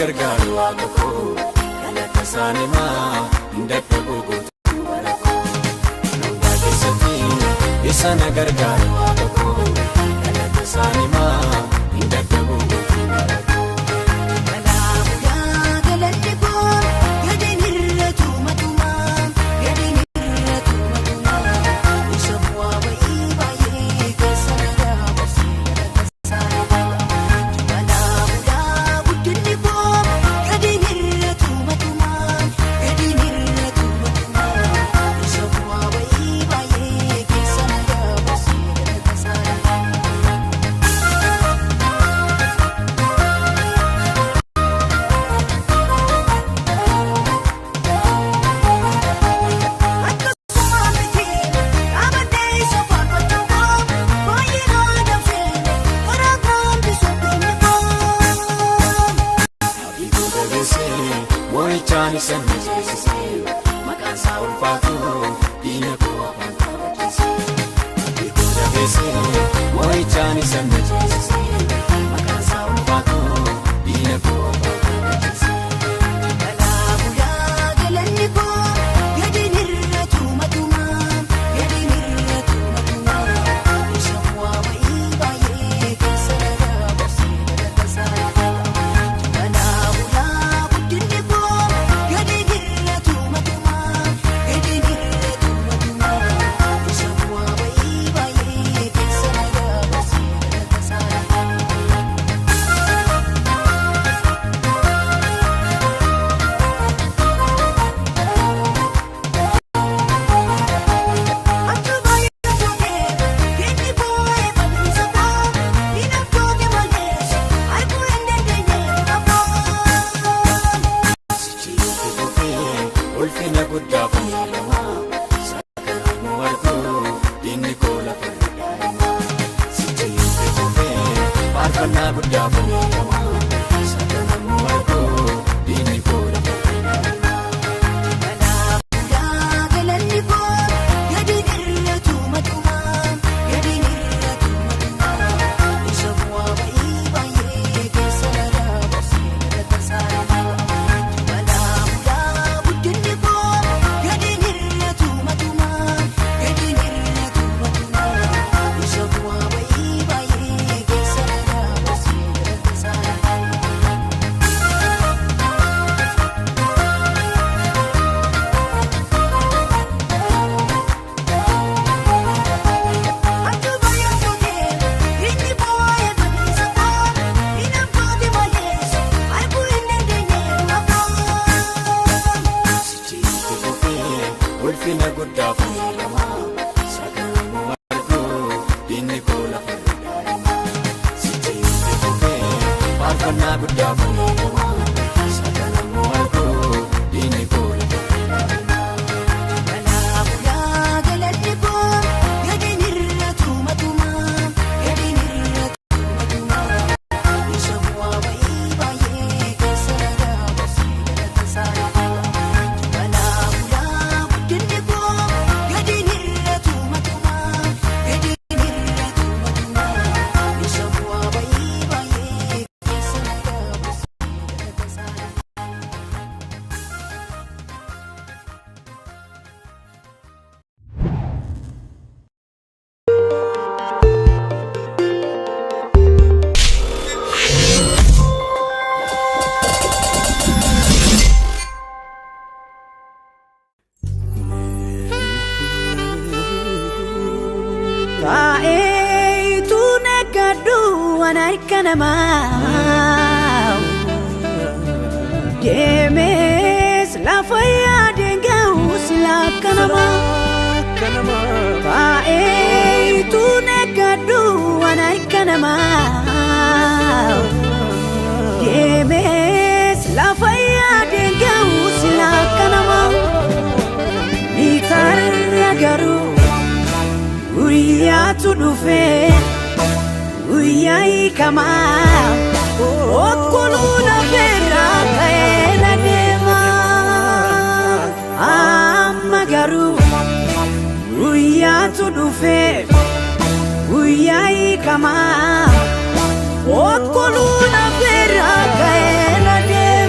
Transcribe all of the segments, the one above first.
gargaaru waaqa koo galata isaan himaa hin dadhabu guutuu bara koo. Hundaa keessatti isa na gargaaru waaqa koo galata isaan himaa hin dadhabu guutuu bara koo. Balaa galanni koo gadi nirra tuumatumaa gadi nirra tuumatumaa isa bu'aa wayii baay'ee keessa na dabarsee galata isaa. Balaa guddinni koo gadi nirra tuumatumaa gadi nirra tuumatumaa isa bu'aa wayii baay'ee keessa na dabarsee galata isaa. Akkasuma miti dhaabbatee isa faarfachuu koo baay'ee naadamsee karaa gaambisuu keenya koo. Abiduu jabeessee moo'ichaan isa na ceesisee maqaan isaa ulfaatu diina koo afaan kabachiise. Abiduu jabeessee moo'ichaan isa na ceesisee maqaan isaa ulfaatu diina koo afaan kabachiise. Balaa galanni koo gadi nirra tuumatumaa gadi nirra tuumatumaa isa bu'aa wayii baay'ee keessa na dabarsee galata isaa. Balaa guddinni koo gadi nirra tuumatumaa gadi nirra tuumatumaa isa bu'aa wayii baay'ee keessa na dabarsee galata isaa. Achuma yaadotee inni boo'ee bal'isa koo dinagdoote malees arguu hin dandeenye abboon. Sichiitti fufee ulfina guddaa fayyadama sakkanamuu argu diinni koo lafa irra dhaabama. Sichiitti fufee faarfannaa guddaa fayyadama sakkanamuu argu diinni koo lafa irra dhaabama. Balaa galanni koo gadi nirra tuumatumaa gadi nirra tuumatumaa isa bu'aa wayii baay'ee keessa na dabarsee galata isaa. Balaa guddinni koo gadi nirra tuumatumaa gadi nirra tuumatumaa isa bu'aa wayii baay'ee keessa na dabarsee galata isaa. Achuma yaadotee inni boo'ee bal'isa koo dinagdoote malees arguu hin dandeenye abboon. Sichiitti fufee ulfina guddaa fayyadama sakkanamuu argu diinni koo lafa irra dhaabama. Sichiitti fufee faarfannaa guddaa fayyadama sakkanamuu argu diinni koo lafa irra dhaabama. Balaa galanni koo gadi nirra tuumatumaa gadi nirra tuumatumaa isa bu'aa wayii baay'ee keessa na dabarsee galata isaa. Balaa guddinni koo gadi nirra tuumatumaa gadi nirra tuumatumaa isa bu'aa wayii baay'ee keessa na dabarsee galata isaa. Taa'eetu naggadhu waan harka namaa deemees lafa yaadeen ga'u sila akka namaa. Taa'eetu naggadhu waan harka namaa deemees lafa yaadeen ga'u sila akka namaa. Ni tarra garuu. Guyyaatu dhufee guyyaa hiikamaa okkoluu lafeerraa ka'ee na deema. Amma garuu guyyaatu dhufee guyyaa hiikamaa okkoluu lafeerraa ka'ee na deema.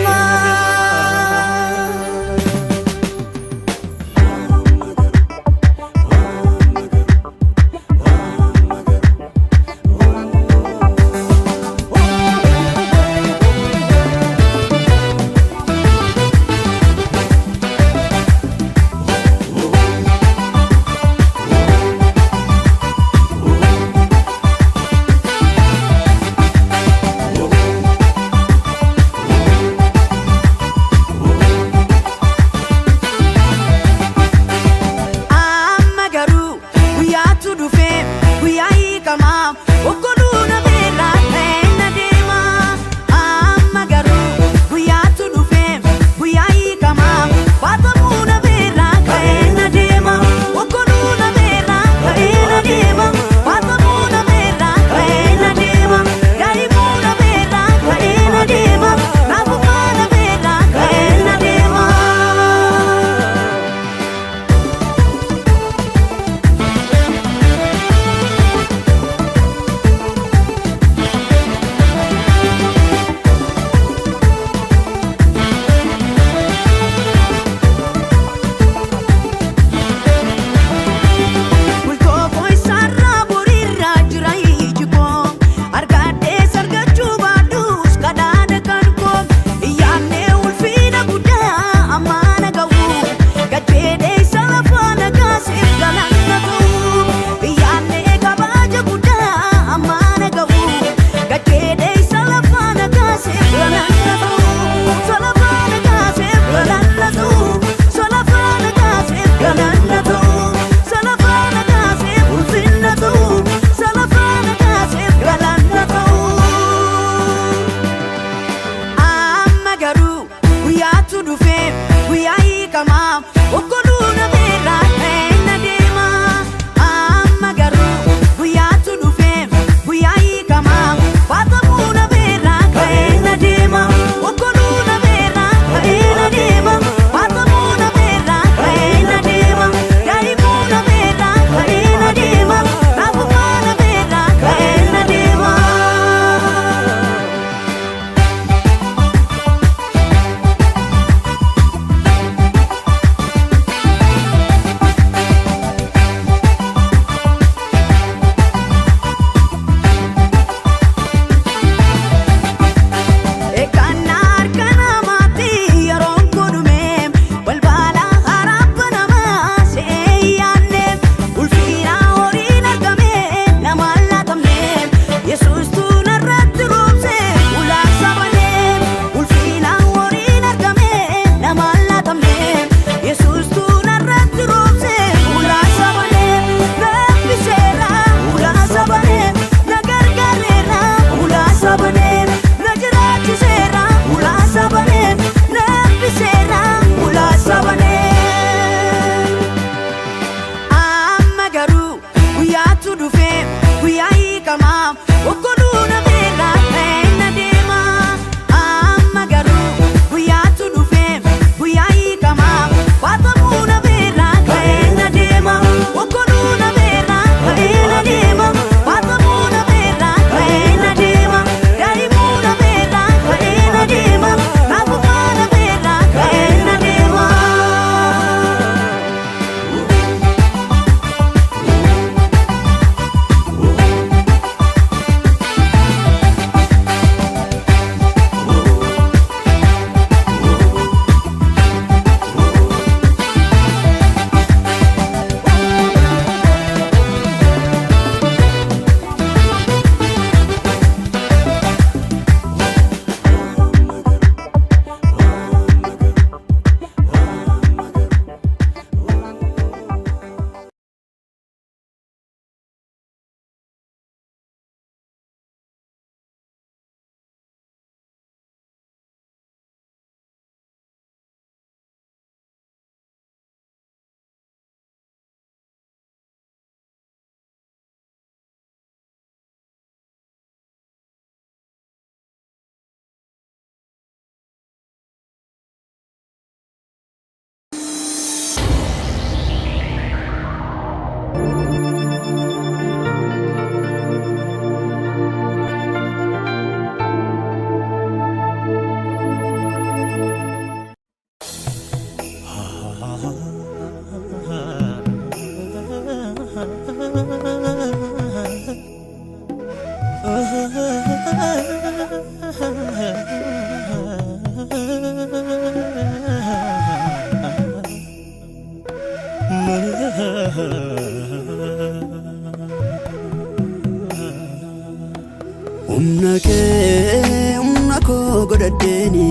Humna kee humna koo godhadheeni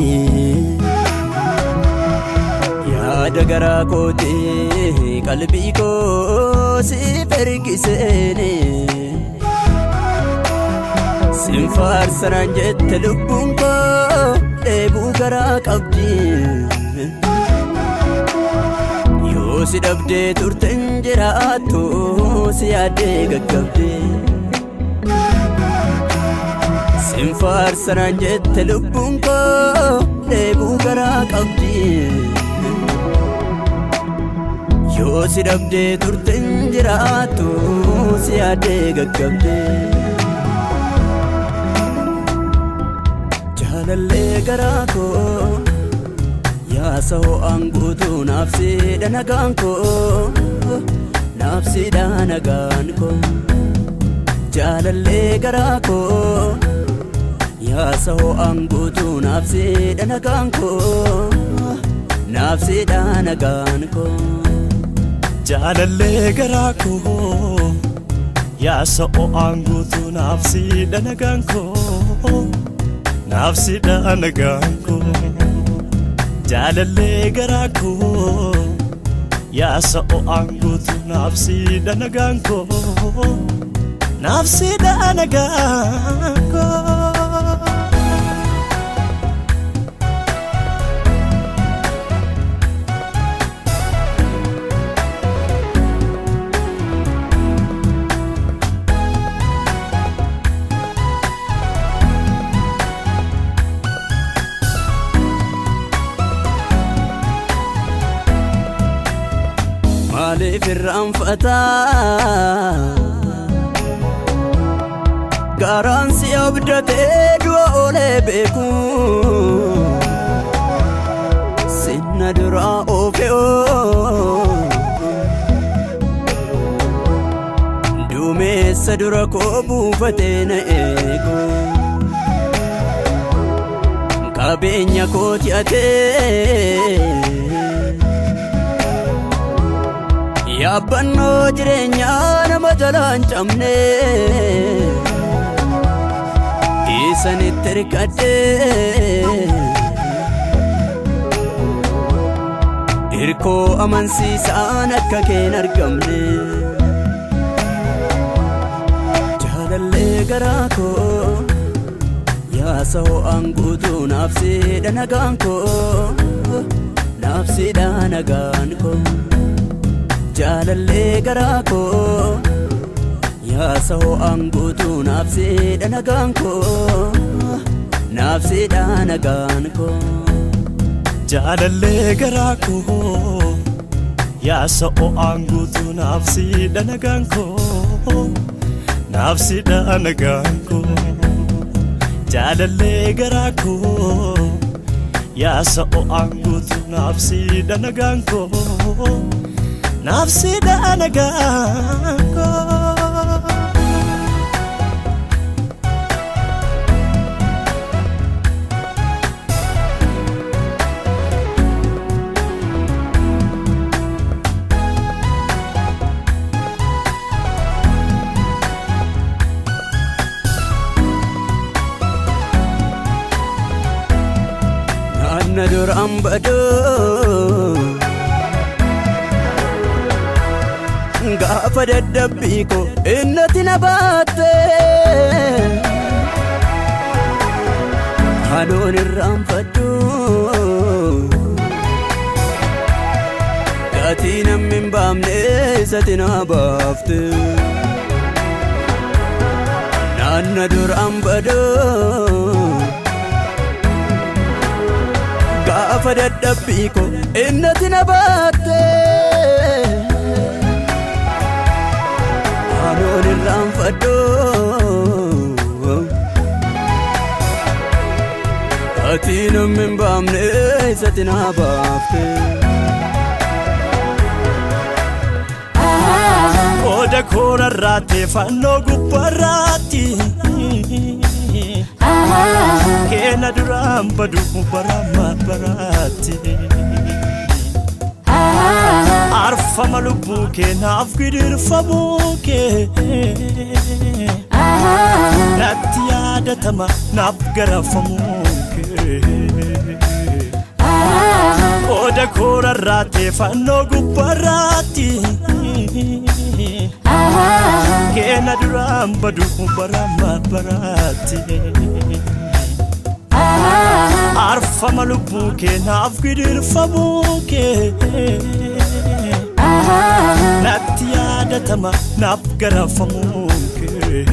yaada garaa kootii qalbii koo siif ergiseeni sin faarsanaan jette lubbuun koo dheebuu garaa qabdi yoo si dhabdee turte hin jiraattu si yaaddee gaggabdee. Sin faarsanaan jette lubbuun koo dheebuu garaa qabdi. Yoo si dhabdee turte hin jiraattu si yaaddee gaggabde. Jaalallee garaa koo yaasa ho'aan guutuu naafsiidha nagaan koo naafsiidha nagaan koo. Jaalallee garaa koo yaasa ho'aan guutuu naafsiidha nagaan koo naafsiidha nagaan koo. Jaalallee garaa koo yaasa ho'aan guutuu naafsiidha nagaan koo naafsiidha nagaan koo. Jaalallee garaa koo yaasa ho'aan guutuu naafsiidha nagaan koo naafsiidha nagaan koo. Maaliif irraanfataa garaan si abdatee du'a oolee beeku sinna duraa oofe'oo dumeessa dura koo buufatee na eegu qabeenya kooti atee. Yaabbannoo jireenyaa nama jalaan cabne isanitti hirkadhee hirkoo amansiisaan akka keen argamne jaalallee garaa koo yaasa ho'aan guutuu naafsiidha nagaan koo naafsiidha nagaan koo. Jaalallee garaa koo yaasa ho'aan guutuu naafsiidha nagaan koo naafsiidha nagaan koo. Jaalallee garaa koo yaasa ho'aan guutuu naafsiidha nagaan koo naafsiidha nagaan koo. Jaalallee garaa koo yaasa ho'aan guutuu naafsiidha nagaan koo naafsiidha nagaan koo. Naanna duraan baduu gaafa dadhabbii koo innati na baatte hadoon irraanfadhu gatii namni hin baamne isatti na baafte naanna duraan baduu gaafa dadhabbii koo innati na baatte hadoon irraanfadhu gatii namni hin baamne isatti na baafte. Qooda koorarraatee fannoo gubbaarraatti. Keena duraan badu barama baraatti. Arfama lubbuu keenaaf gidirfamuu kee. Natti yaadatama naaf garafamuu kee. Qooda koorarraatee fannoo gubbaarraatti. Keena duraan badu barama baraatti. Arfama lubbuu keenaaf gidirfamuu kee. Natti yaadatama naaf garafamuu kee.